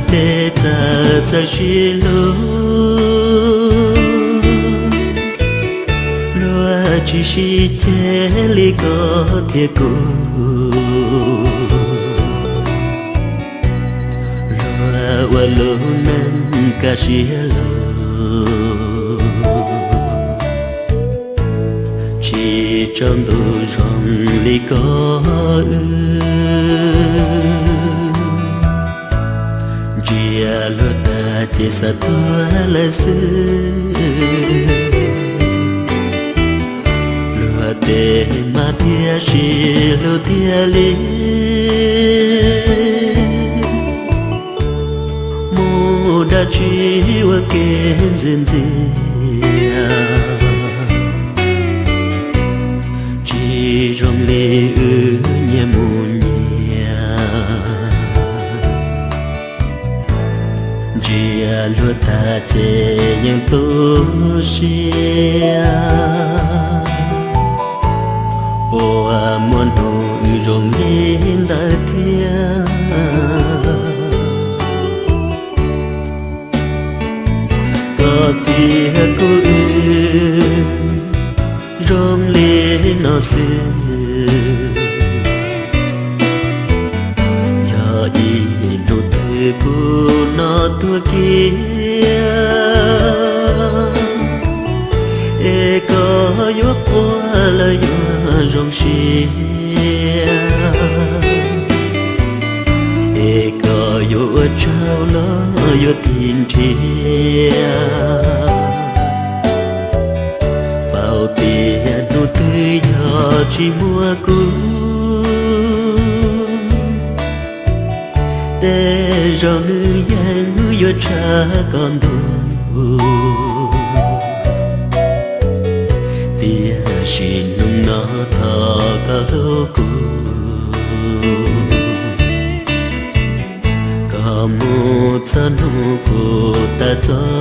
Tej txawj txawj sib hlub, luag tsis sib ceg li koj thiab kuv. Luag ua lub neej kaj siab lug, tsis tsaus ntuj zoo li koj wb. Ntsia luag tag ces xav tuag lawm xwb. Luag tej mas thiaj sib hlub thiaj li, mus dab tsi ua ke ntxias ntxias, tsis zoo li wb nyias mus nyias. Ntsia luag tag ces yeej tu siab, puas muaj hnub wb zoo li ntawd thiab. Koj thiab kuv wb zoo li no xwb, yog ib hnub twg kuv no tuag kiag, es koj yuav quaj los yuav zoo siab, es koj yuav ua tsaug los yuav tig nrhiav. Paub tias hnub twg yog tsis muaj kuv, tej zaum nws yeej yuav tshab koj ntuj. Tiam sis hnub no thov koj hlub kuv, koj mus txog hnub kuv tawm txoj